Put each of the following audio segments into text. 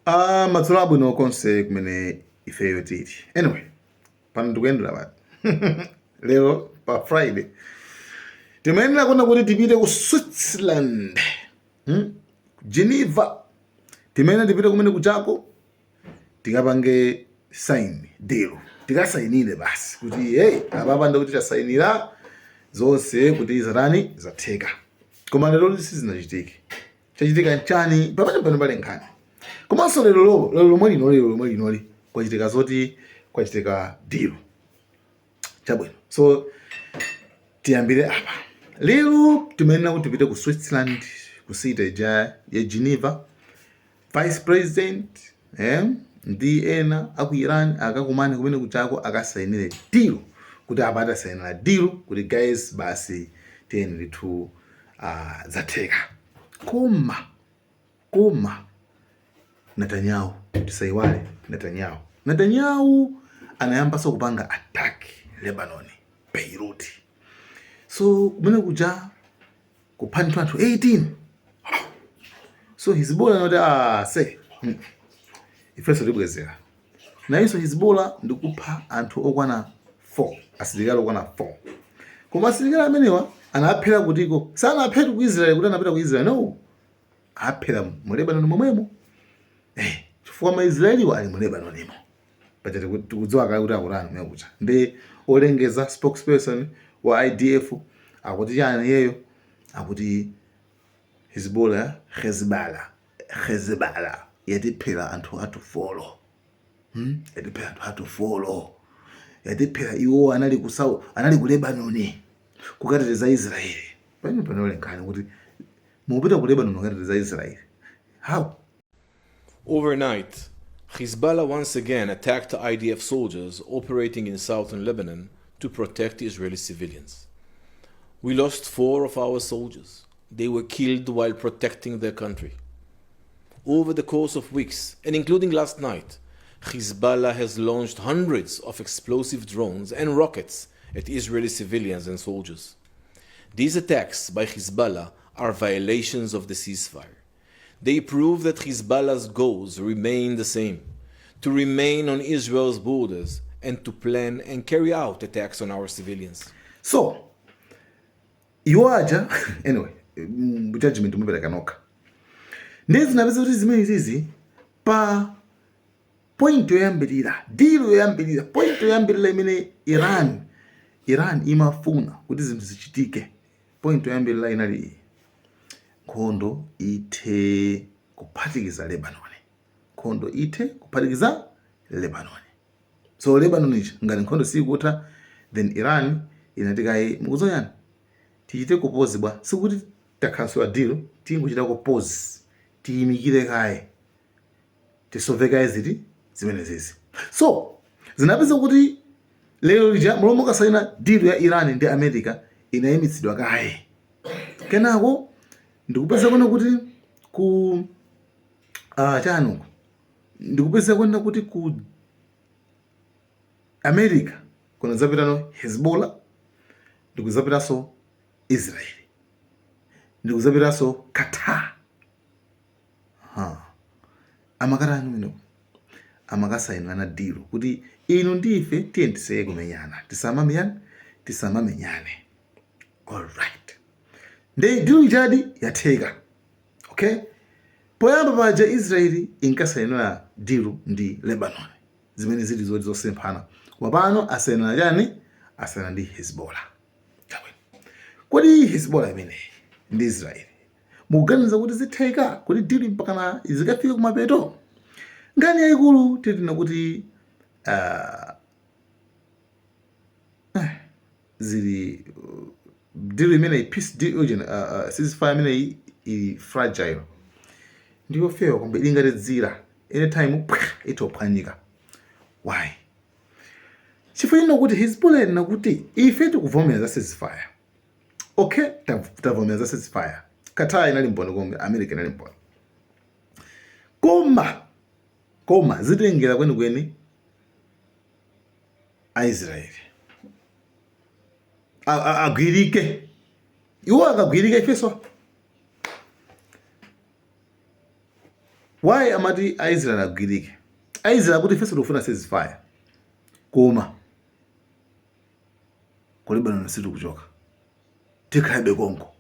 Ah, madzulo abwino konse kumene ifeyo tili. Anyway, pano ndikuyendera pati lero pa Friday timayenera kuona kuti tipite ku Switzerland, Geneva. Timayenera tipite kumene kuchako tikapange sign deal, tikasayinire basi kuti hey, apapa ndikuti tasayinira zonse kuti zatani, zatheka. Koma lero sizinachitike. Chachitika nchani? Pamene pano pali nkhani. Komanso lero lero lomwe lino, lero lomwe linoli kwachitika zoti kwachitika deal. Chabwino, so tiyambire apa. Lero timayenera kuti tipite ku Switzerland, ku city ja ya Geneva. Vice president ndi ena aku Iran akakumane kumene kuchako, akasayinire deal kuti apa atasayinira deal kuti guys, basi, tiyeni ndithu, zatheka. Koma Netanyahu, tisayiwale Netanyahu, Netanyahu anayambanso kupanga attack Lebanon, Beirut. So kumene kuja kupha ndithu anthu 18. So Hezbollah anati, "Ah, se ifenso tibwezera." Nayinso Hezbollah ndikupha anthu okwana 4, asilikali okwana 4. Koma asilikali amenewa anaphera kutiko? Sanaphera ku Israel kuti anapita ku Israel, no, aphera mu Lebanon momwemo, chifukwa maisraeliwo ali mu Lebanonimo. Paja tikudziwa kale kuti akutani kumene kuja. Ndi olengeza, spokesperson wa IDF akuti chani iyeyo? Akuti Hezbollah, Hezbollah, Hezbollah yatiphera anthu athu 4, Yatiphera anthu athu 4, yatiphera. Iwo anali ku anali ku Lebanon kukateteza Israeli. Pamene panole nkhani kuti mupita ku Lebanon kukateteza Israeli, how? Overnight, Hezbollah once again attacked IDF soldiers operating in southern Lebanon to protect Israeli civilians. We lost 4 of our soldiers. They were killed while protecting their country. Over the course of weeks, and including last night, Hezbollah has launched hundreds of explosive drones and rockets at Israeli civilians and soldiers. These attacks by Hezbollah are violations of the ceasefire. They prove that Hezbollah's goals remain the same: to remain on Israel's borders and to plan and carry out attacks on our civilians. So iwo aja, anyway, judgment mupereka nokha. Ndiye zinapeza kuti zimene zizi pa point yoyambirira, deal yoyambirira, point yoyambirira imene Iran imafuna kuti zinthu zichitike, point yoyambirira inali iyi: nkhondo ithe kuphatikiza Lebanon, nkhondo ithe kuphatikiza Lebanon. So Lebanon ichi ngati nkhondo sikutha, then Iran inati, "Kayi mukuzoyani, tichite ku pause bwa? Sikuti takhansula deal, tingochita ku pause, tiyimikire kaye, tisove kaye ziti zimene zizi." So zinapeza kuti lero lija mulomo kasaina deal ya Iran ndi America inayimitsidwa kaye. Kenako ndikupeza kuona kuti ku chanuku, ndikupeza kuona kuti ku America kunadzapitano Hezbollah, ndikuzapitanso Israel, ndikuzapitanso Qatar. Ha, amakatani kumeneko? Amakasayinirana deal kuti inu ndi ife tiye tiseye kumenyana, tisamamenyane, tisamamenyane. Alright, ndi deal ichadi yatheka. Okay, poyamba paja Israeli inkasayinira deal ndi Lebanon, zimene zili zoti zosemphana, koma pano asayinira chani? Asayinira ndi Hezbollah. Chabwino, kodi Hezbollah imeneyi ndi Israeli mukuganiza kuti zitheka kuti deal mpakana zikafike kumapeto? Nkhani yayikulu titina kuti zili deal imeneyi, peace deal, ceasefire imeneyi ili fragile, ndiyofewa kwambiri, ili ngati dzira, anytime pwa, itophwanyika. Why? Chifukwa chino kuti Hezbollah inena kuti ife tikuvomera za ceasefire. Okay, tavomera za ceasefire. Qatar inali mboni, koma America inali mboni, koma zitengera kwenikweni Aisraeli agwirike. Iwo akagwirika, ifenso Why amati Aisrael agwirike? Aisrael akuti ifenso tikufuna ceasefire, koma ku Lebanon sitikuchoka, tikhalabe konko.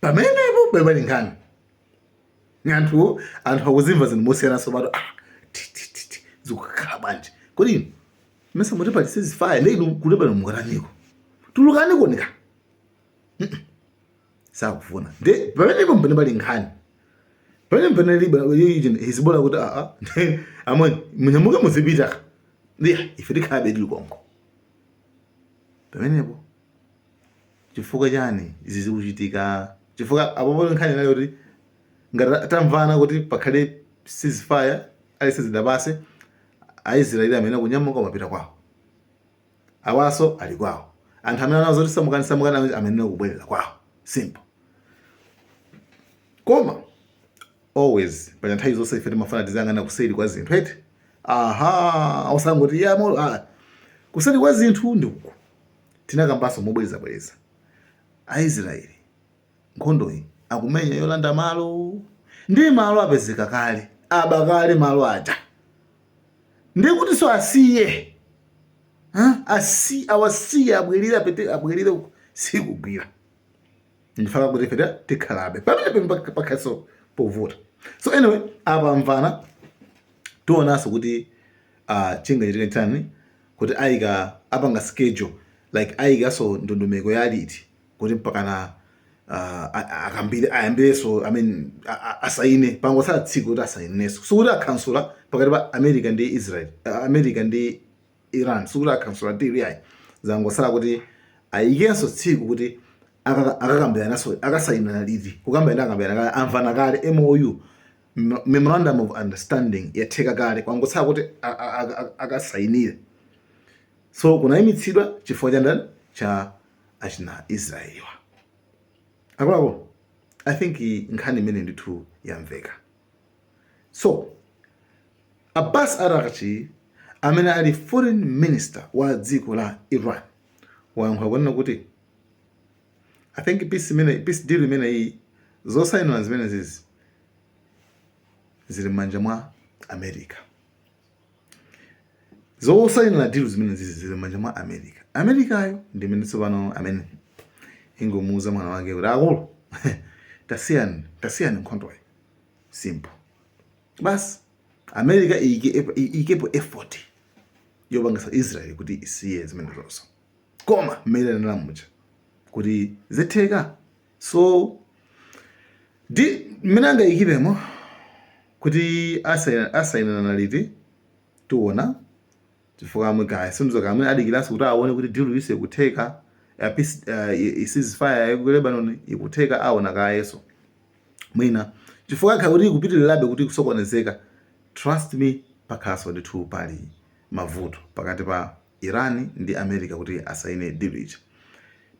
Pamenepo pali nkhani. Anthu akuzimva zinthu mosiyananso pato. Ah, ti ti ti ti zikukhala bwanji? Kodi mesa muti pali ceasefire? Ndi inu ku Lebanon mukataniko? Tulukani konika. Sakufuna. Ndi pamenepo mpene pali nkhani, pamene mpene Hezbollah kuti, aa, amweni, munyamuke muzipita, ndi ife tikhalabe tili konko. Pamenepo chifukwa chani izi zikuchitika? Chifukwa apopo nkhani nayo kuti ngati tamvana kuti pakhale ceasefire, aliyense zidapase, Aisraeli amene kunyamuka umapita kwawo, awaso ali kwawo. Anthu amene anazo kuti samukani, samukani, amene kubwerera kwawo, simple. Koma always paja nthawi zonse ife timafuna tiziyang'ana kuseri kwa zinthu, eti? Aha, osangoti ya mo. Ah, kuseri kwa zinthu ndi uku. Tinakambanso mobwerezabwereza, Aisraeli nkhondoyi akumenya yolanda malo, ndi malo apezeka kale, aba kale malo aja, ndi kuti so asiye. Awasiye abwerere, apete abwerere uko, sikugwira. Ndifaka kuti ife tikhalabe pamene pakhaso povuta. So anyway, apa mvana, tionanso kuti chingachitika chani, kuti ayika, apanga schedule, like ayikaso ndondomeko ya liti kuti mpakana akambire, ayambireso, I mean, asaine. Pangosala tsiku kuti asaineso. Sikuti akhansula pakati pa America ndi Israel, America ndi Iran, sikuti akhansula deal yayi. Zangosala kuti ayikenso tsiku kuti akakambiranaso, akasayinana liti. Kukambirana akambirana kale, amvana kale. MOU, memorandum of understanding, yatheka kale, kwangotsala kuti akasayinire. So kunayimitsidwa chifukwa cha ndani? Cha achina Israeliwa. Akuluakulu, I think nkhani imene ndithu yamveka. So Abbas Araghchi, amene ali foreign minister wa dziko la Iran, wayankhula kunena kuti I think peace imene, peace deal imene iyi, zosayinira zimene zizi zili m'manja mwa America. Zosayinira deal zimene zizi zili m'manja mwa America. Americayo ndi imene tsopano amene ingomuuza mwana wake kuti, akulu, tasiyani, tasiyani nkhondoyi, simple basi. America iyikepo effort yopangisa Israel kuti isiye zimene zonso, koma mmene anena muja kuti zitheka. So di mmene angayikiremo kuti asayinana liti, tiona, chifukwa amwe kaya sindizo kamwe adikiranso kuti aone kuti deal ise ikutheka, peace, ceasefire ya ku Lebanon ikutheka. Aona kayeso mwina, chifukwa akhala kuti ikupitirirabe kuti kusokonezeka, trust me, pakhalanso ndithu pali mavuto pakati pa Iran ndi America kuti asaine deal ija.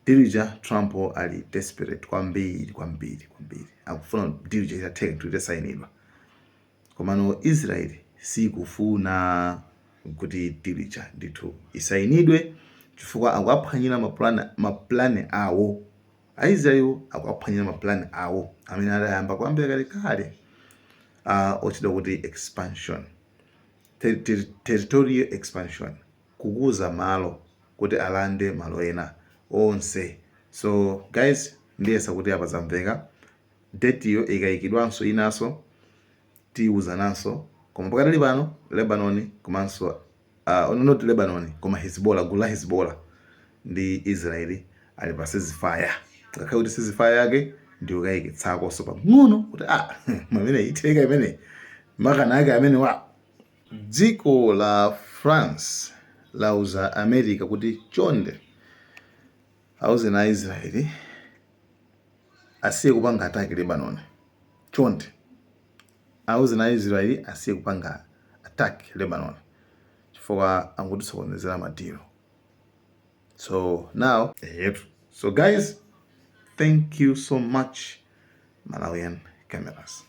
Deal ija, Trump ali desperate kwambiri, kwambiri, kwambiri. Akufuna deal ija itatheka kuti itasayinidwa, komano Israel sikufuna kuti deal ija ndithu isayinidwe, chifukwa akuaphwanyira mapulani awo. Aisrael akuaphwanyira mapulani awo amene adayamba kuyambira kalekale, otchedwa kuti expansion, territorial expansion, kukuza malo kuti alande malo ena onse. So guys, ndiyesa kuti apa zamveka. Date iyo ikayikidwanso inanso tiwuzananso, koma pakatali pano Lebanon komanso, not Lebanon, koma Hezbollah, gulu la Hezbollah ndi Israeli ali pa ceasefire, ngakhale kuti ceasefire yake ndikukayikitsakonso pang'ono kuti ah, mwamene itheka imene makana ake amene wa. Dziko la France lauza America kuti chonde auze na Israeli asiye kupanga attack Lebanon. Chonde auze na Israeli asiye kupanga attack Lebanon, chifukwa angutisokonezera ma deal. So now, yep. So guys, thank you so much. Malawian Cameras.